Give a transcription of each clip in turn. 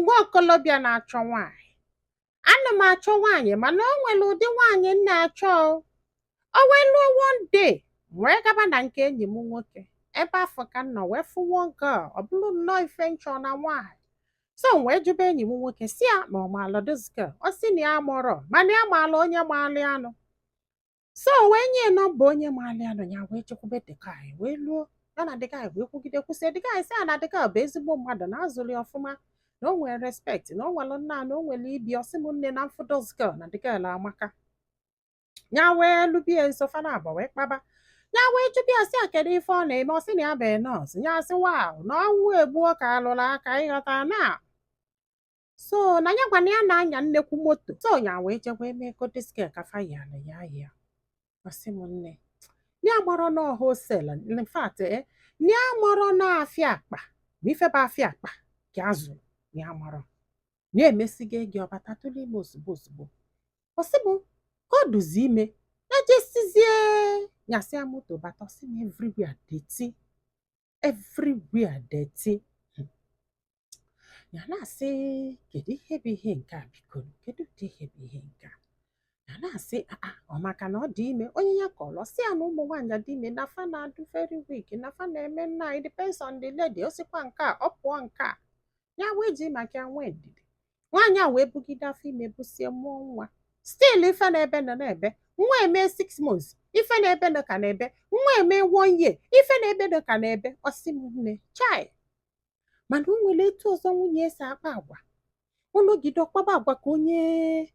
Nwa okolobịa na-achọ nwaanyị. Ana m achọ nwaanyị, mana o nwere ụdị nwaanyị m na-achọ. O o wee lụọ. One day, m wee gaba na nke enyi m nwoke. Ebe afọ ka m nọ wee fụ one girl. Ọ bụrụ nnọọ ife nchọ na nwaanyị. So m wee jụba enyi m nwoke si ya ma ọ maala this girl. Ọ sị na ya mụrọ, mana ya maala onye maala anụ. So wee nye nọmba onye maala anụ. Ya wee chekwube the guy, wee luo ya na the guy, wee kwugide kwụsị. The guy sị ya na the guy bụ ezigbo mmadụ, na azụrụ ya ọfụma, na o nwere respect, na o nwere nna, na o nwere ibi. Ọsị m nne, na mfụ this girl, na the girl amaka. Ya wee lubie nso, fana abụọ wee kpaba. Ya wee jụbịa ya sị ya kedu ife ọ na-eme. Ọ sị na ya bụ nọọsụ. Ya sị wow, na ọnwụ egbuo ka alụrụ aka ịghọta na so na ya gwana ya na-anya nnekwu moto. So ya wee jekwa eme ego this girl ka fa yalụ ya ya. Ọ sị m nne, ya marọ na wholesale, in fact, ya marọ na afịa akpa, ma ife bụ afịa akpa ka a zụrụ. Ya marọ na emesigo ego ọbata tụrụ ime ozugbo ozugbo. Ọ sị m ka ọ duzi ime ya, jesizie nyasịa moto bata. Ọ sị m everywhere dirty, everywhere dirty. Ya na-asị, kedu ihe bụ ihe nke a? Biko, kedu ụdị ihe bụ ihe nke a? Ya na-asị, aa, ọ maka na ọ dị ime. Onye ya kọrọ sị ya na ụmụ nwaanyị dị ime na fa na-adụ very weak, na fa na-eme nna. It depends on the lady. O sikwa nke a, ọ pụọ nke a. Ya wee ji maka ya nwee ndidi. Nwaanyị a wee bugide afọ ime, busie, mụọ nwa. Still ife na-ebe nọ na-ebe. Nwa eme 6 months, ife na-ebe nọ ka na-ebe. Nwa eme one year, ife na-ebe nọ ka na-ebe. Ọ sị m nne, chai, mana o nwere etu ọzọ nwunye esi akpa agwa. Ọnọgide ọkpaba agwa ka onye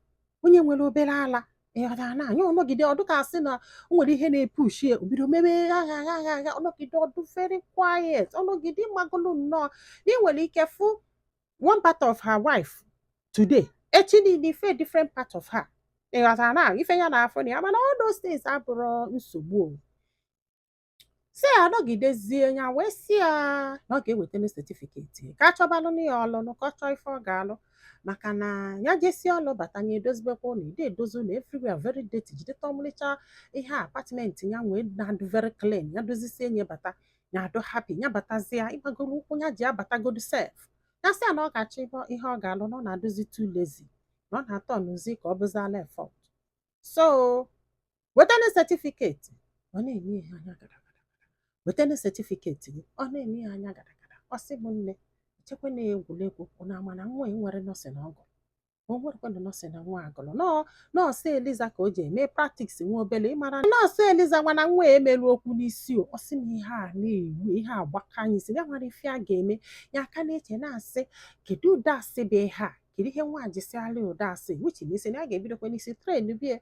nwere obere ala, ịghọtara na anya. Ọnọgide ọdụ ka asị na o nwere ihe na-epushi ya, obido mebe agha agha agha agha. Ọnọgide ọdụ very quiet. Ọnọgide ịmagolu nnọọ na ị nwere ike fụ one part of her wife today, echi niile ife different part of her, ịghọtara na ife ya na-afụ na ya. Mana all those things abụrụ nsogbu. O si ya nọgidezie, ya wee si ya na ọ ga-ewetara certificate ka achọbalụ ya ọlụnụ, ka ọ chọọ ife ọ ga-alụ, maka na ya jesi ọlụ bata, ya edozibekwa ụlọ, ide edozi ụlọ, everywhere very dirty. Jideta ọmalịcha ihe apartment ya nwee na-adụ very clean. Ya dozisie nye bata, ya adụ happy. Ya batazie, ịgbagoro ụkwụ ya ji abatagodu sef. Ya sị ya na ọ ga-achọ ihe ọ ga-alụ, na ọ na-adụzi too lazy, na ọ na-atọ n'ụzi ka ọ bụzala effort. So wetana certificate. Ọ na-eme ihe anya gara gara. Wetana certificate gị. Ọ na-eme ihe anya gara gara. Ọ sị m nne, echekwa na egwuregwu ụnụ ama na nwa nwere nursing ọgụ. O nwerekwana nursing na nwa agụrụ nọọ nọọsụ Eliza ka o ji eme practice nwa obele. Ịmara nọọsụ Eliza nwa na nwa emelu okwu n'isi. O ọ sị m ihe a na-ewu, ihe agbaka anyị isi. Ya nwere ife a ga-eme ya aka na-eche, na-asị kedu ụdị asị bụ ihe a? Kedu ihe nwa jisiala ụdị asị wuchi n'isi na ya ga-ebidokwa n'isi train bie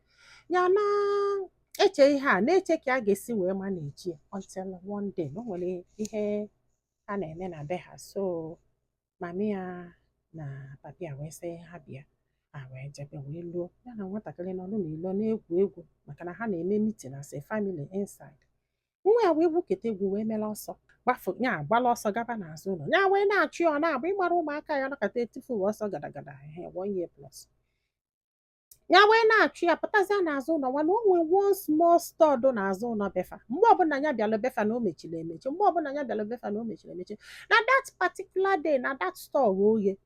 ya? Na-eche ihe a, na-eche ka a ga-esi wee manage ya, until one day na o nwere ihe a na-eme na be ha. So mami ya na papi ya wee sị ha bịa. Ha wee jebe, wee luo, ya na nwatakịrị nọdụ n'ilo na-egwu egwu, maka na ha na-eme meeting as a family inside. Nwa ya wee gwukete egwu, wee mere ọsọ gbafu. Ya agbala ọsọ gaba n'azụ ụlọ. Ya wee na-achụ ya, ọ na-agba. Ịgbara ụmụaka ya nọkọta etifu ọsọ gadagada ehe one year plus. Ya wee na-achụ ya, pụtazịa n'azụ ụlọ nwana. O nwee one small store dị n'azụ ụlọ befa. Mgbe ọbụla ya bịalụ befa na o mechiri emechi, mgbe ọbụla ya bịalụ befa na o mechiri emechi. Na that particular day, na that store ghe oghe.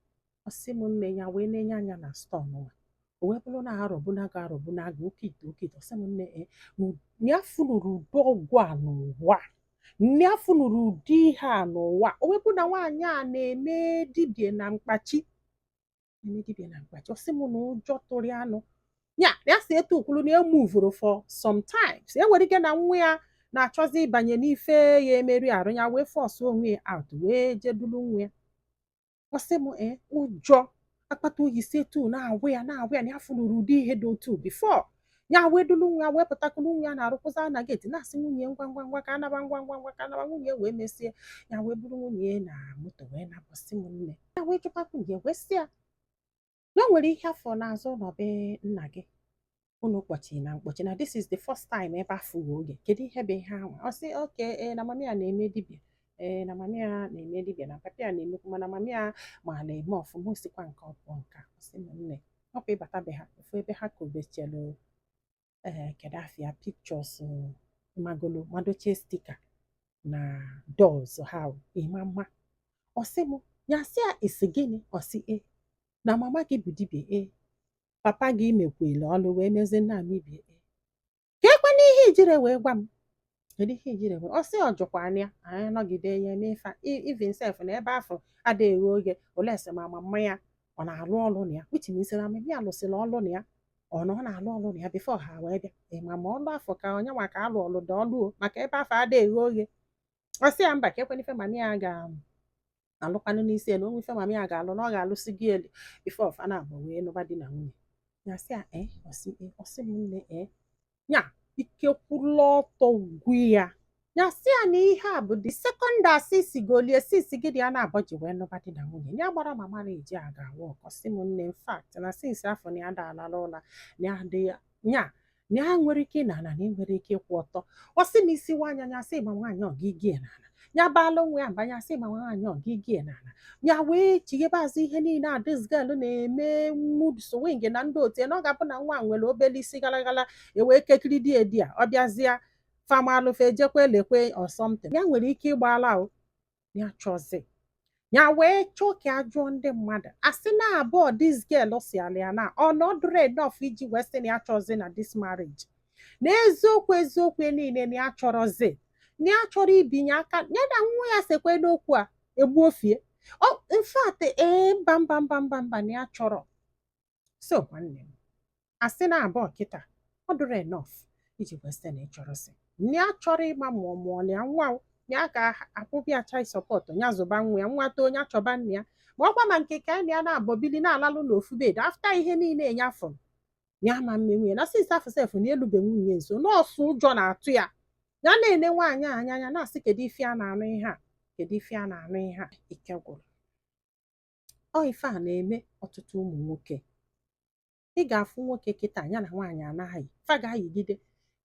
Ọ sị m nne, ya wee na-enye anya na store nụwa, o wee bụrụ na arọbunago arọbunago oke ite, oke ite. Ọ sị m nne, e ya funuru ụdị ọgwụ a n'ụwa, ya funuru ụdị ihe a n'ụwa. O wee bụ na nwaanyị a na-eme dibịa na mkpachi, na-eme dibịa na mkpachi. Ọ sị m na ụjọ tụrụ ya anụ ya. Ya si etu kwuru na emuvuru for sometimes. E nwere ike na nwa ya na-achọzi ịbanye n'ife ya emeri arụ ya, wee force onwe ya out, wee jedulu nwa ya. Ọ sị m ee, ụjọ akpata oyi si etu na-awụ ya, na-awụ ya, na ya funuru ụdị ihe dị otu before. Ya wee dulu nwa ya, wee pụtakulu nwa ya na-arụkwụza na gate, na-asị nwunye ngwa ngwa ngwa ka anaba, ngwa ngwa ngwa ka anaba. Nwunye wee mesie, ya wee buru nwunye na moto wee napụsị. M nne, ya wee jụkwa nwunye, wee sị ya na o nwere ihe afọ n'azụ ụlọ be nna gị unu kpọchiri na mkpọchi, na this is the first time ebe afọ oge. Kedu ihe bụ ihe ahụ? Ọ sị oke ee, na mami ya na-eme dibịa, ee, na mami ya na-eme dibịa, na papa ya na-emekwu, mana mami ya ma na-eme ọfụma. Osikwa nke ọ pụọ nke a. Ọ sị m nne, ọkwa ịbata be ha ofu ebe ha kobechelu ee, kedu afịa, pictures magolo madochie sticker na doors ha ịma mma. Ọ sị m Ya sị ya, isi gịnị? Ọ sị e na mama gị bụ dibịa, e papa gị mekwele ọlụ wee mezie nna mibie e ka ekwana ihe ijire wee gwa m. Kedu ihe ijire wee? Ọ sị ọ jụkwana ya. Anyị nọgide ya eme ife even sef na ebe afọ adịghị eghe oge olesi ma mama ya ọ na-alụ ọlụ na ya, which means na mama ya lụsịrị ọlụ na ya, ọ na ọ na-alụ ọlụ na ya before ha wee bịa. Ị ma ma ọlụ afọ ka onye nwa ka alụ ọlụ dị ọlụ o maka ebe afọ adịghị eghe oghe. Ọ sị ya mba, ka ekwana ife mama ya ga-alụkwanụ n'isi ya, na onwe ife mama ya ga-alụ na ọ ga-alụsị gị elu before fa na abụọ wee nụba di na nwunye. Ya sị ya ee. Ọ sị ee. Ọ sị m nne, ee, ya ike kwụlụ ọtọ gwu ya. Ya sị ya na ihe a bụ the second asị sigolie sisi gị dị ya na-abọ ji wee nụba di na nwunye ya gbara mama na-eji aga work. Ọ sị m nne, in fact, na since afọ na ya dalala ụla na ya dị ya na ya nwere ike ịna ana na ya nwere ike ịkwụ ọtọ. Ọ sị m isi nwaanyị ya sị ma nwaanyị ọgịgie n'ala ya baala onwe ya mba, ya sị ma nwaanyị ọgịgie n'ala ya wee chighebe azụ ihe niile a this girl na-eme, mood swing na ndị otu ya, na ọ ga-abụ na nwa nwere obele isi gara e wee kekiri di edi a ọ bịazịa famalụfe ejekwe lekwe or something ya nwere ike ịgbala o ya chọzi ya wee chọọ ka a jụọ ndị mmadụ asị na abụọ this girl si ala ya na ọ nọdụrụ enough iji wee sị na ya chọzi na this marriage, na eziokwu eziokwu niile na ya chọrọzi, na ya chọrọ ibinye aka ya na nwa ya sekwe n'okwu a egbuofie. In fact, ee, mba mba mba mba mba, na ya chọrọ. So nwanne m, asị na abụọ kịta ọ dụrụ enough iji wee sị na ị chọrọzi, na ya chọrọ ịma ma ọ mụọla ya nwa o, na ya ga-akwụbịa child support ya, zụba nwa ya, nwa too, ya chọba nna ya, ma ọkwa ma nke ka ya na-abọbili na-alalụ n'ofu bed after ihe niile ya fụrụ ya ama mmenwu ya na since afọ sef na elube nwunye nso nọọsụ ụjọ na-atụ ya. Ya na-ene nwaanyị a anya anya na-asị, kedu ife a na-anụ ihe a? Kedu ife a na-anụ ihe a? Ike gwụrụ. Ọ ife a na-eme ọtụtụ ụmụ nwoke. Ị ga-afụ nwoke kịta ya na nwaanyị anaghị fa ga-ayigide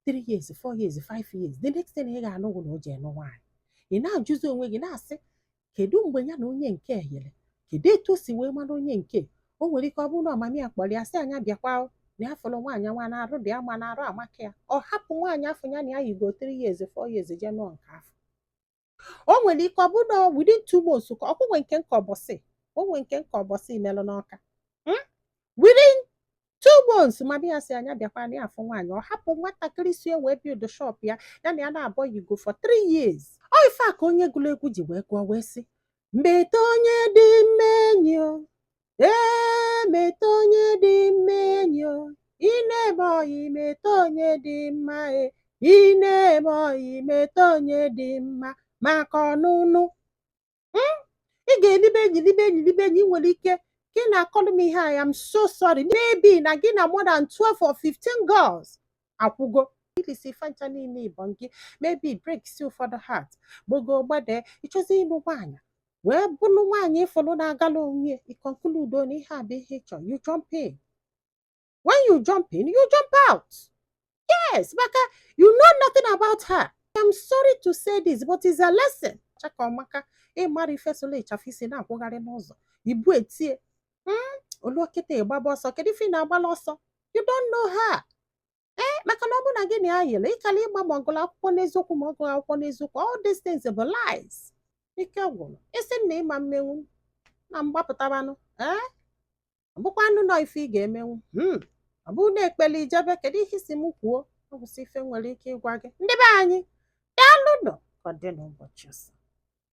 3 years, 4 years, 5 years, the next thing ị ga-anụ bụ na o ji enụ nwaanyị. Ị na-ajụzi onwe gị na-asị, kedu mgbe ya na onye nke yere? Kedu etu o si wee mara onye nke o nwere ike ọ bụrụ na ọmami ya kpọrọ ya sị anya bịakwa na ya fụrụ nwaanyị nwa na-arụ dị ama na arụ amaka ya, ọ hapụ nwaanyị afọ ya na ya yigo 3 years, 4 years jee nụọ nke afọ. O nwere ike ọ bụrụ na within 2 months ka ọkwụnwe nke nke ọbọsị onwe nke nke ọbọsị melụ n'ọka, Within 2 months ma bịa sị anya bịakwa na ya afụ nwaanyị, ọ hapụ nwatakịrị si wee build shop ya, ya na ya na-abọ yigo for 3 years. Ọ ife a ka onye gụrụ egwu ji wee gụọ wee sị, mete onye dị mma enyi o, ee, mete onye dị mma enyi o, ị na-eme ọyị, mete onye dị mma e, ị na-eme ọyị, mete onye dị mma maka ọnụnụ. Ị ga-elibe enyi, libe enyi, libe enyi. Ị nwere ike ka ị na-akọlụ m ihe a, I am so sorry, maybe na gị na more than 12 or 15 girls akwụgo ilisi fancha niile ịbọn gị, maybe break si ụfọdụ heart gbogo gbade. Ịchọzi ịlụ nwaanyị wee bụrụ nwaanyị ịfụlụ na-agala onwe ị conclude na ihe a bụ ihe ị chọrọ. You jump in. When you jump in, you jump out. Yes, maka you know nothing about her. I'm sorry to say this, but it's a lesson. Chaka ọmaka ịmara ifesola ịchafụ isi na-akwụgharị n'ụzọ ibu etie oluokịta ịgbaba ọsọ. Kedu ife ị na-agbala ọsọ? You don't know her. Ee, maka na ọ bụ na gị na ya yere ịkala ịgba ma ọgụlụ akwụkwọ n'eziokwu ma ọgụrụ akwụkwọ n'eziokwu, all these things bụ lies. Ike gwụrụ. Isi na ịma mmenwu na mgbapụtabanụ, ee, ọ bụkwanụ nọ ife ị ga-emenwu. Ọ bụrụ na ekpele ijebe, kedu ihe isi m kwuo? Ọ bụsị ife m nwere ike ịgwa gị, ndị be anyị. Daalụ nọ, ka ọ dị n'ụbọchị ọzọ.